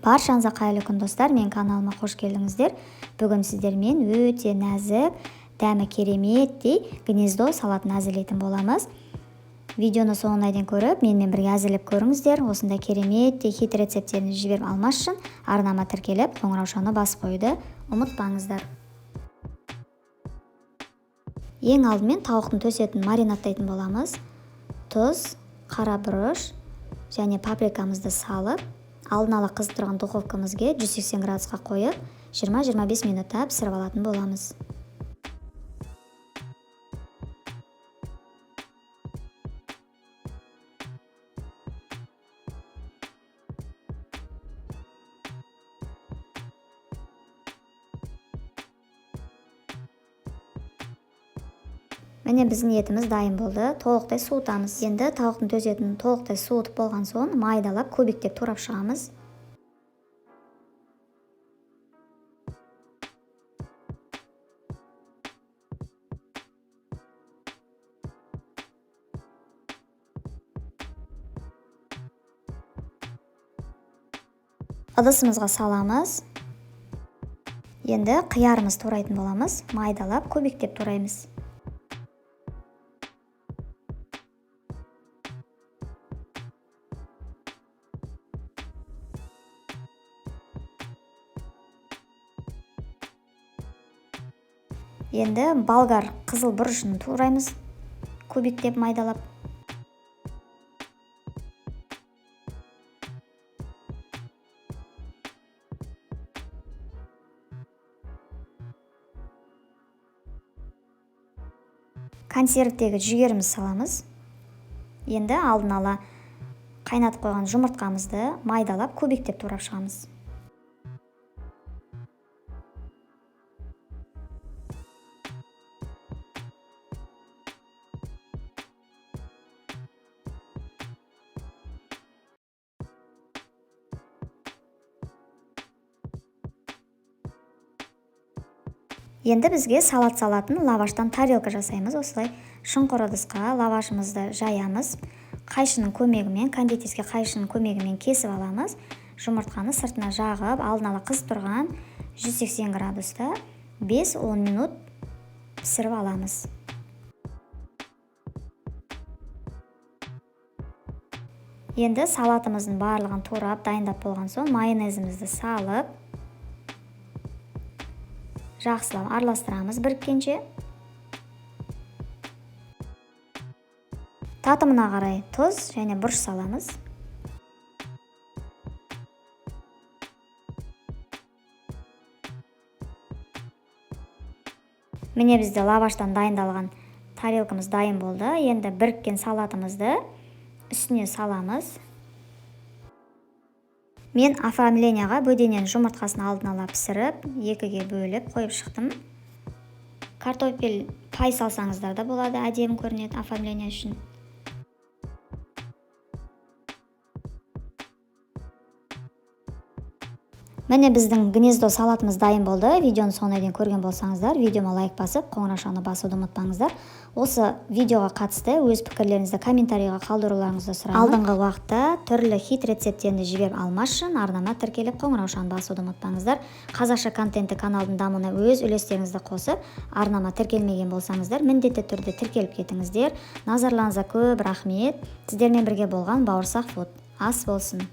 Баршаңызға қайырлы күн, достар! Менің каналыма қош келдіңіздер. Бүгін сіздермен өте нәзік, дәмі кереметтей гнездо салатын әзірлейтін боламыз. Видеоны соңына дейін көріп, менімен бірге әзірлеп көріңіздер. Осындай кереметтей хит рецепттерін жіберіп алмас үшін арнама тіркеліп, қоңыраушаны басып қоюды ұмытпаңыздар. Ең алдымен тауықтың төс етін маринадтайтын боламыз. Тұз, қара бұрыш және паприкамызды салып, алдын ала қызып тұрған духовкамызге 180 градусқа қойып, 20-25 минутта пісіріп алатын боламыз. Міне, біздің етіміз дайын болды. Толықтай суытамыз. Енді тауықтың төс етін толықтай суытып болған соң, майдалап, кубиктеп турап шығамыз. Ыдысымызға саламыз. Енді қиярымыз турайтын боламыз. Майдалап, кубиктеп тураймыз. Енді болгар қызыл бұрышын тураймыз, кубиктеп майдалап. Консервтегі жүгерімізді саламыз. Енді алдын ала қайнатып қойған жұмыртқамызды майдалап, кубиктеп турап шығамыз. Енді бізге салат салатын лаваштан тарелка жасаймыз. Осылай шұңқыр ыдысқа лавашымызды жаямыз. Қайшының көмегімен, кондитерский қайшының көмегімен кесіп аламыз. Жұмыртқаны сыртына жағып, алдын ала қызып тұрған 180 градуста 5-10 минут пісіріп аламыз. Енді салатымыздың барлығын турап, дайындап болған соң, майонезімізді салып, жақсылап араластырамыз біріккенше. Татымына қарай тұз және бұрыш саламыз. Міне, бізде лаваштан дайындалған тарелкамыз дайын болды. Енді біріккен салатымызды үстіне саламыз. Мен оформленияға бөдененің жұмыртқасын алдын ала пісіріп, екіге бөліп қойып шықтым. Картофель пай салсаңыздар да болады, әдемі көрінеді оформление үшін. Міне, біздің гнездо салатымыз дайын болды. Видеоны соңына дейін көрген болсаңыздар, видеома лайк басып, қоңыраушаны басуды ұмытпаңыздар. Осы видеоға қатысты өз пікірлеріңізді комментарийға қалдыруларыңызды сұраймын. Алдыңғы уақытта түрлі хит рецепттерді жіберіп алмас үшін арнама тіркеліп, қоңыраушаны басуды ұмытпаңыздар. Қазақша контентті каналдың дамуына өз үлестеріңізді қосып, арнама тіркелмеген болсаңыздар, міндетті түрде тіркеліп кетіңіздер. Назарларыңызға көп рахмет. Сіздермен бірге болған Бауырсақ Фуд. Ас болсын.